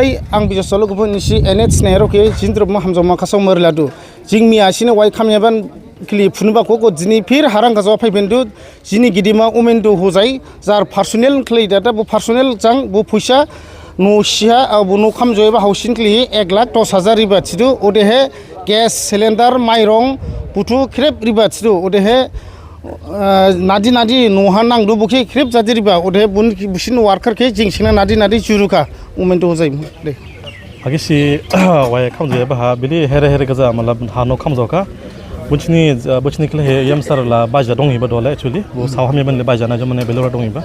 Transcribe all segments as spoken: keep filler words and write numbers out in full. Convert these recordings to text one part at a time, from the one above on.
Ang bijak solo gubun nisi N H Nehru khe jindrop ma hamjaoma khasaoma riladu. Jing miya sini wai khamyaban khili phunuba koko jini phir harang gajaowa phaiphindu, jini gidima Umendu Hojai, jar personal khlai dada bo personal jang bo phuisa no siha, ah, bo no khamjaoyaba housing khli ek lakh dos hajar riba thidu, odehe gas cylinder, mairong, buthu khrip riba thidu, odehe, ah, nadi nadi noha nangdu bo khe khrip jadi riba, odehe bun, busin worker khe jing singna nadi nadi jurukha, Umendu Hojai de. Agisi wai khamjaoyaba ha bili here here gaja, matlab, ha no khamjaokha. Bunsini, bunsini khlaihi yamsar la baja donghiba dole actually. Bo sao hamya ban le baja na jomane belora donghiba.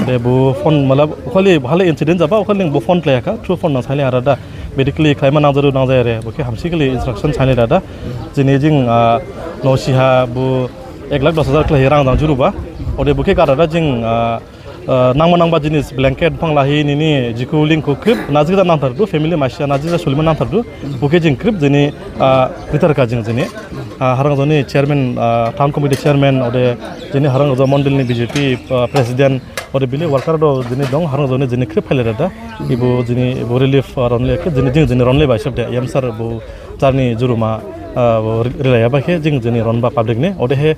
De bo phone, matlab, khali hale incident jaba, khali bo phone khlaiyakha, through phone na saile ara da. Medically khlaima nangjadu nangjaya re, bo khe hamsi khali instruction saile dada. Jini jing, ah, no siha bo ek lakh dos hajar khlaihi rang jang juruba. Ode bo khe gada da jing, ah, Ah, nangma nangba jinis, blanket, phanglahi, nini jikhu lingkhu khrip, najikja nangthardu, family masia najikja sulima nangthardu, bo khe jing khrip jini, ah, ritharkha jing jini, ah, harang joni chairman, ah, town committee chairman, ode jini harang jo mondol ni B J P, ah, president, ode bili worker do jini dong, harang joni jini khrip phaile dada, ibo jini ibo relief, ah, ronle khe jini jing jini ronle ba hisab de, yamsar bo jarni juruma, ah, bo ri-, rilaiya ba khe jing jini ronba public ne, odehe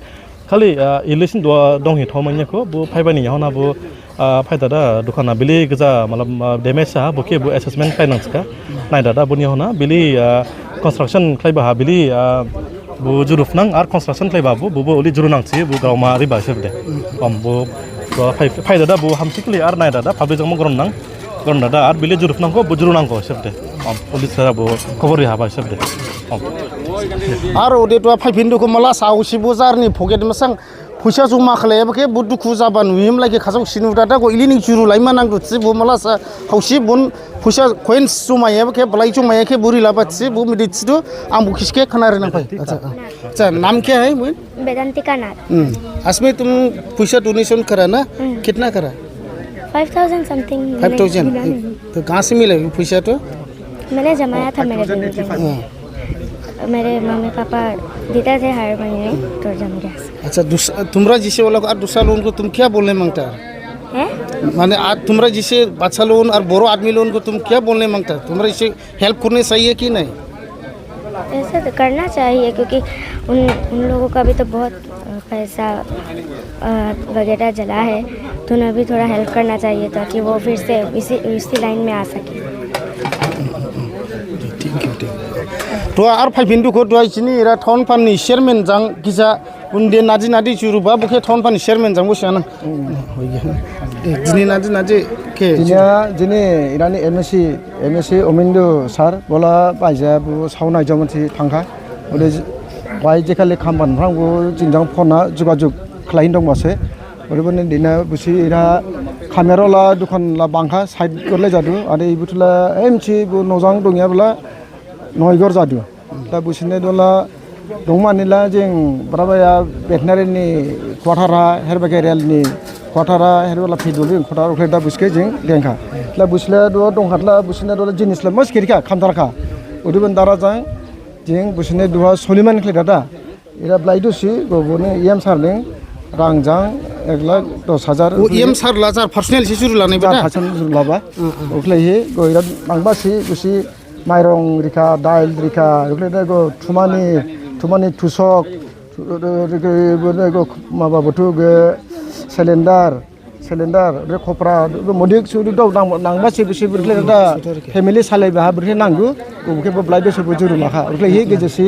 Khali, ah, election dua donghi thaomanya kho, bo phaibani yahon ha bo, ah, phaidada dukan ha bili gaja, matlab, ah, damage ha, bo khe bo assessment khlainang sikha. Naidada boni yahon ha bili, ah, construction khlaiba ha bili, ah, bo juruphnang, ar construction khlaiba bo, bo, bo uli jurunang si, bo gaoma riba sibde. Om bo, bo phai, phaidada bo hamsi khali ar naidada, public jang mo gronnang. Gon dada, ar bili jurupnangkho, bo jurunangkho, sebde. Om, police sara bo khobor rihaba, sebde. Om. Ar ode to phaiphindu kho mala sa hausi bo jarni pocket masang phuisa joma khlaiba khe bo dukhu jaba nuhim lai khe khasao sinu dada kho ili ning juru laima nangdu si bo mala sa hausi bon phuisa coins jomaya khe balai jomaya khe bo rilaba si bo midi sidu ang bo khiske khana rinang phai. Acha, ah. Acha, naam kya hai, bohin? Vedantika नाथ। हम्म। असमें तुम पैसा डोनेशन करा ना? हम्म। कितना करा? Five thousand something. Five thousand? मैंने गिना नहीं। तो कहाँ से मिला ये पैसा तो? मैंने जमाया था मेरे बेबी के। हाँ। मेरे मम्मी पापा देते थे हर महीने, तो जम गया। अच्छा, दूस-, तुम्हारा जैसे वाला को और दूसरा लोगों को तुम क्या बोलने मांगता है? हैं? माने आज तुम्हारा जैसे बच्चा लोगों और बड़ो आदमी लोगों को तुम क्या बोलने मांगता है? तुम्हारा जैसे हेल्प करने चाहिए कि नहीं? ऐसे तो करना चाहिए, क्योंकि उन, उन लोगों का भी तो बहुत, अ, पैसा, अ, वगैरह जला है, तो उन्हें भी थोड़ा हेल्प करना चाहिए, ताकि वो फिर से इसी, इसी लाइन में आ सके। Thank you, thank you. To ar phaiphindu kho, to jini era town phan ni chairman jang kisa Bunde nadi nadi juruba bo khe town phan ni chairman jang bo siyanang. Hmm. Jini nadi nadi khe. Jini, jini erani M A C, M A C Umendu sir, bola baija bo saonai jomon si thangkha. Ode bai jekhali khamban phrang bo jinjang phone ha jugajug khlaihin dong mase. Ode boni dina busi era khamyarao la dukan la bangkha side gorle jadu. Ade ibuthula M C bo nojang dongya bola noigor jadu. Da busine dola dongmani la jing brabaya veterinary ni quarter ha, herba khe rail ni quarter ha, herba la P W D ni quarter ha, okhla da buske jing dengkha. La busle do dongkha la busine dola jinis la mos kirikha, khamtharkha. Udiban dara jang jing busine duha soliman khle dada. Ira blai dusi, gobone E M sir ning rang jang ek lakh dos hajar. O E M sir la jar personal si juru lanai bada? Personal juru laba. Hmm, hmm. Okhla hi, go ira nangba si, busi Mairong rikha, dail rikha, rikha da go thumani, thumani thusok, thu-, rikha, rikha go maba buthu ge cylinder, cylinder, re khopra, go modik su dok nang, nangba si bisi rikha da family salai baha rikha nanggu, go khe bo blai bisi bo juru lakha, rikha hi ge jesi,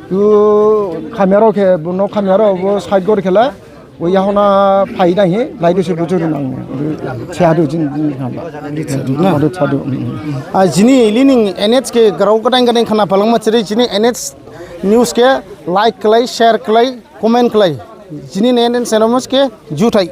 tu khamyarao khe, bo no khamyarao bo side go rikha la, O yahona phai dang hi, lai dusi bujur nang. Chadu jin, jin khamba. Chadu na? Chadu, chadu. A jini ili ning N H khe grao gdain gdain khna phalangma chiri jini N H news khe like khlai, share khlai, comment khlai. Jini N H channel khe juthai.